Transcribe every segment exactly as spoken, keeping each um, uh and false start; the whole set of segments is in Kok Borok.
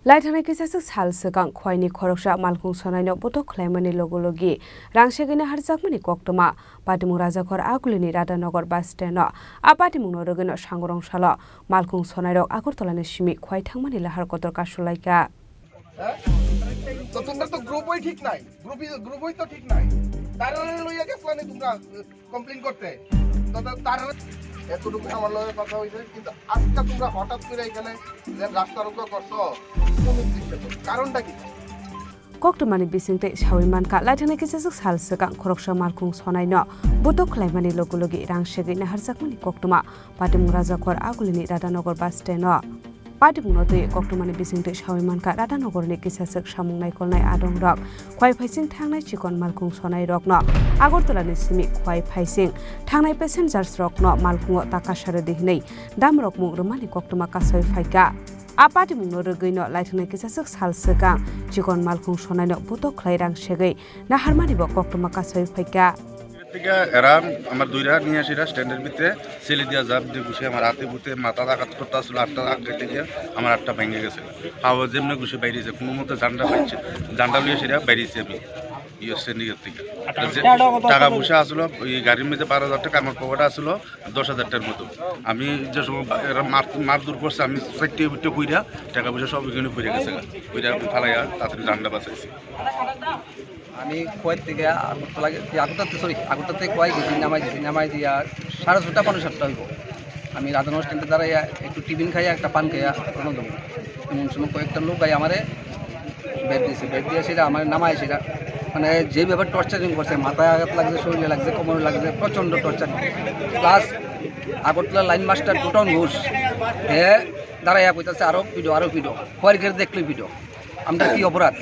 Laithangnai kisaswk sal swkang Khwaini khoroksa malkhung sonaino butok khlaimani logi logi rang segwino harjakmani koktwma. Patimung Rajakhor Agulini Radhanagar bus stand-o a patimungno rwgwino sangrong salo malkhung sonairok Agartalani simi Khwai thangmani lahar kotor kasulaikha. হ্যাঁ? তো তোমরা তো গ্রুপই ঠিক নাই, গ্রুপই, গ্রুপই তো ঠিক নাই। তারা লইয়া গেছলা নি তোমরা কমপ্লেইন করতে। তো তা-, তারা এতটুকু আমার লগে কথা হইছে, কিন্তু আজকে তোমরা হঠাৎ করে এখানে যে রাস্তা রোকো করছো, কোন উদ্দেশ্যে তো? কারণটা কি? Koktwmani bisingtwi sawi mankha, laithangnai kisaswk sal swkang khoroksa malkhung sonaino butok khlaimani logi logi rang segwi naharjakmani koktwma. Patimung Rajakhor Agulini Radhanagar bus stand-o. Patimungno twi koktwmani bisingtwi sawi mankha, Radhanagarni kisaswk samung naikolnai adongrok Khwai phaising thangnai chikon malkhung sonairokno Agartalani simi Khwai phaising thangnai passengers-rokno malkhungo taka sarwi di hwnwi damrok mung rwmani koktwma kasoi phaikha. A patimungno rwgwino laithangnai kisaswk sal swkang chikon malkhung sonaino butok khlai rang segwi naharmani bo koktwma kasoi phaikha. Theke era amar duira niya sira stand-er bite seli dia jab de guse amar ate bute mata agat korta aslo, atta agat theke amar atta bhangi gese. Hawa jemne guse bairi je, kono mote janda paise, janda luya sira bairi je ami. Iyo stand-er theke. Taka poisa aslo, oi garir moddhe baro hajar taka, amar pocket aslo dosh hajar takar moto. Ami je somoy ba-, era mar, mardur korse, ami saite bute puira, taka poisa sob ekene puira gese. Puira phalaiya, tatari janda basaise. আমি খোয়াই থেকে আগরতলা গে-, কি আগরতলা থেকে, সরি, আগরতলা থেকে খোয়াই গেছি, নামাই দিছি, নামাই দিয়া সাড়ে ছটা, পৌনে সাতটা হইব। আমি রাধানগর স্ট্যান্ডে দাঁড়াইয়া একটু টিফিন খাইয়া, একটা পান খাইয়া রওনা দেবো। এমন সময় কয়েকটা লোক আই আমারে ব্যাগ দিয়েছে, ব্যাগ দিয়ে সেটা আমার নামায় সেটা, মানে, যেভাবে টর্চারিং করছে, মাথায় আঘাত লাগছে, শরীরে লাগছে, কোমরে লাগছে, প্রচণ্ড torturing. Plus Agartala line master Tutan Ghosh, হে দাঁড়াইয়া কইতাছে, "আরো পিডো, আরো পিডো, খোয়াই গেট দেখলেই পিডো।" আমরা কি অপরাধ?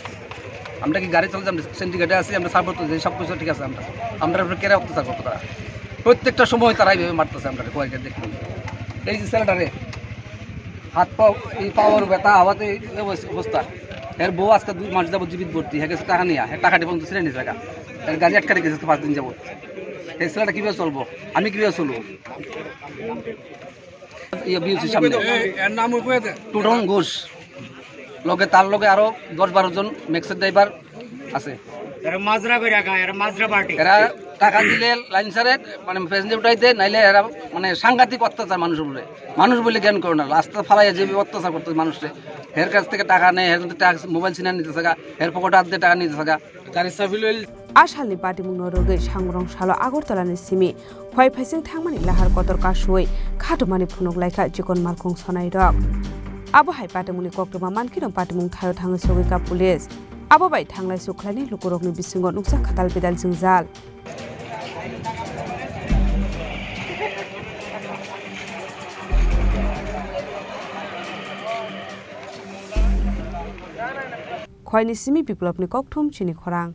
আমরা কি গাড়ি চালাচ্ছি? আমরা সিন্ডিকেটে আছি, আমরা সাপোর্ট করতেছি, সব কিছু ঠিক আছে। আমরা, আমরা উপরে কেরা অত্যাচার করতো তারা। প্রত্যেকটা সময় তারা এইভাবে মারতেছে আমরা, কয়েকটা দেখলাম। এই যে ছেলেটারে, হাত পাও, এই পাওয়ার ব্যথা, হাওয়াতে এই অবস-, অবস্থা। এর বউ আজকে দুই মাস যাবত জীবিত ভর্তি, হ্যাঁ গেছে টাকা নিয়ে, হ্যাঁ টাকা ডিপোজিট ছিঁড়ে নিয়ে জায়গা। এর গাড়ি আটকে রেখেছে পাঁচ দিন যাবত। এই ছেলেটা কীভাবে চলবো? আমি কীভাবে চলবো? ইয়ে, বিউসির সামনে। এ, এর নাম উপরে দে। টুটন ঘোষ। লগে, তার লগে আরো দশ বারো জন ম্যাক্সের ড্রাইভার আছে। এরা মাজরা করে রাখা, এরা মাজরা পার্টি। এরা টাকা দিলে লাইন ছাড়ে, মানে, প্যাসেঞ্জার উঠাইতে, নাইলে এরা, মানে, সাংঘাতিক অত্যাচার মানুষের উপরে। মানুষ বলে জ্ঞান করে না, রাস্তা ফালাইয়া যে অত্যাচার করতে মানুষরে। এর কাছ থেকে টাকা নেয়, এর কিন্তু টাকা, মোবাইল ছিনিয়ে নিতে থাকা, এর পকেটে হাত দিয়ে টাকা নিতে থাকা। গাড়ি চাবি লইল। A salni patimungno rwgwi sangrong salo Agartalani simi Khwai phaising thangmani lahar kotor kasui khatungmani phunuk laikha chikon malkhung sonairok. Abo hai patimungni koktwma mankhe no patimung thaio thangwi sogwikha police. Abo bai thanglai sukhlaini lukurokni bisingo nukjak khatal bidal jwngjal. Khwaini simi Biplopni kokthum chini khorang.